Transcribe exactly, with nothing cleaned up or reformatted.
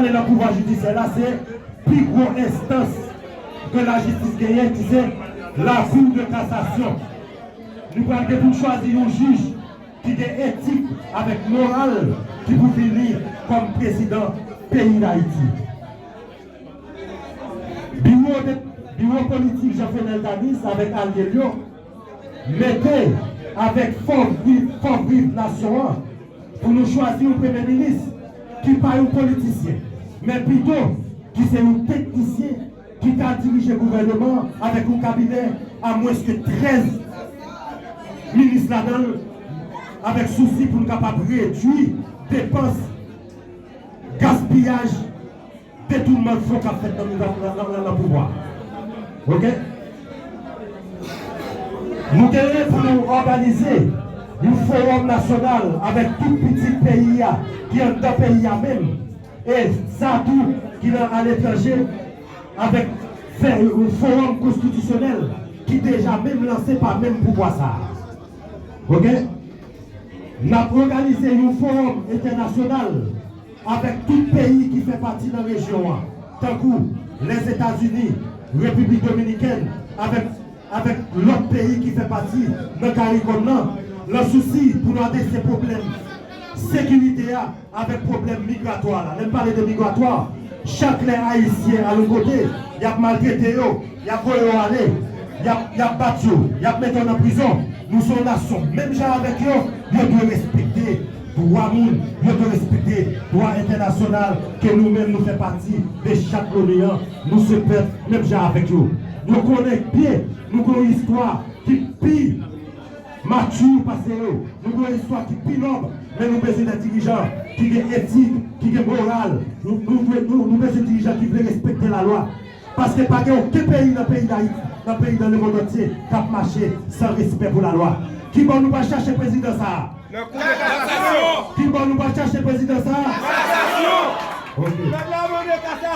Ale nan pouvwa jidisyè la, se pi gwo enstans ke lajistis genyen, ki se Lakou de Kasasyon. Nou pral gen pou n chwazi yon jij ki gen etik avèk moral ki pou vini kòm prezidan peyi Dayiti. Biwo de, biwo politik Jean Fenel Danis avèk alye l yo mete avèk fò viv, fò viv nasyon an pou nou chwazi yon premye minis ki pa yon politisyen, men pito ki se yon teknisyen ki ka dirije gouvèneman an avèk yon kabinè a mwens ke trèz minis ladan l, avèk sousi pou n kapab redui depans, gaspiyaj, detounman fon k ap fèt nan, nan, nan, nan, nan pouvwa. Oke? Nou genyen pou nou òganize yon fowòm nasyonal avèk tout pitit peyi a ki anndan peyi a menm. E sa tou ki nan aletranje avèk fè yon fowòm konstitisyonèl ki deja menm lanse pa menm pouvwa sa a. Oke? N ap òganize yon fowòm entènasyonal avèk tout peyi ki fè pati nan rejyon an, tankou Lèzetazini, Repiblik Dominikèn, avèk, avèk lòt peyi ki fè pati nan Karikòm nan, nan sousi pou nou adrese pwoblèm sekirite a avèk pwoblèm migratwa la. Lè m pale de migratwa, chak lè Ayisyen al yon kote, y ap maltrete yo, y ap voye yo ale, y ap, y ap bat yo, y ap mete yo nan prizon. Nou se yon nasyon, menm jan avèk yo, yo dwe respekte dwa moun, yo dwe respekte dwa entènasyonal ke nou menm nou fè pati de chat loni an. Nou se pèp, menm jan avèk yo. Nou konnen byen, nou gen yon istwa ki pi mati pase yo. Nou gen yon istwa ki pi nòb, men nou bezwen de dirijan ki gen etik, ki gen moral. Nou, nou, nou, nou bezwen dirijan ki vle respekte lalwa. Paske pa gen okenn peyi nan peyi Dayiti, nan peyi nan lemonn antye, k ap mache san respè pou lalwa. Kibò nou pral chache prezidan sa a? Nan kou de kasasyon. Kibò nou pral chache prezidan sa a? Kasasyon. Ok. Pèp la mande kasasyon.